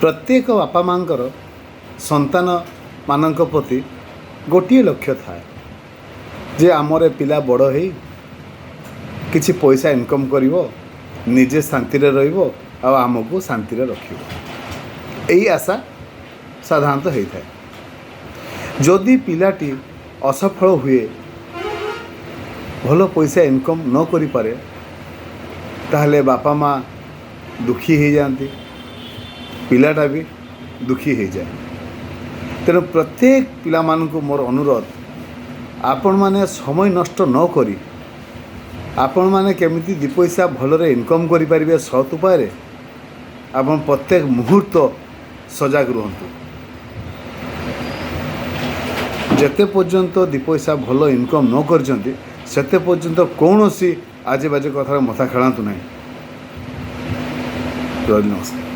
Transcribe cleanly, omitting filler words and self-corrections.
ପ୍ରତ୍ୟେକ ବାପା ମାଆଙ୍କର ସନ୍ତାନମାନଙ୍କ ପ୍ରତି ଗୋଟିଏ ଲକ୍ଷ୍ୟ ଥାଏ ଯେ ଆମର ଏ ପିଲା ବଡ଼ ହେଇ କିଛି ପଇସା ଇନକମ୍ କରିବ, ନିଜେ ଶାନ୍ତିରେ ରହିବ ଆଉ ଆମକୁ ଶାନ୍ତିରେ ରଖିବ। ଏଇ ଆଶା ସାଧାରଣତଃ ହେଇଥାଏ। ଯଦି ପିଲାଟି ଅସଫଳ ହୁଏ, ଭଲ ପଇସା ଇନକମ୍ ନ କରିପାରେ, ତାହେଲେ ବାପା ମା' ଦୁଃଖୀ ହେଇଯାଆନ୍ତି, ପିଲାଟା ବି ଦୁଃଖୀ ହେଇଯାଏ। ତେଣୁ ପ୍ରତ୍ୟେକ ପିଲାମାନଙ୍କୁ ମୋର ଅନୁରୋଧ, ଆପଣମାନେ ସମୟ ନଷ୍ଟ ନ କରି ଆପଣମାନେ କେମିତି ଦୁଇ ପଇସା ଭଲରେ ଇନକମ୍ କରିପାରିବେ ସତ୍ ଉପାୟରେ, ଆପଣ ପ୍ରତ୍ୟେକ ମୁହୂର୍ତ୍ତ ସଜାଗ ରୁହନ୍ତୁ। ଯେତେ ପର୍ଯ୍ୟନ୍ତ ଦୁଇ ପଇସା ଭଲ ଇନକମ୍ ନ କରିଛନ୍ତି, ସେତେ ପର୍ଯ୍ୟନ୍ତ କୌଣସି ଆଜେ ବାଜେ କଥାରେ ମଥା ଖେଳାନ୍ତୁ ନାହିଁ। ରହିଲି, ନମସ୍କାର।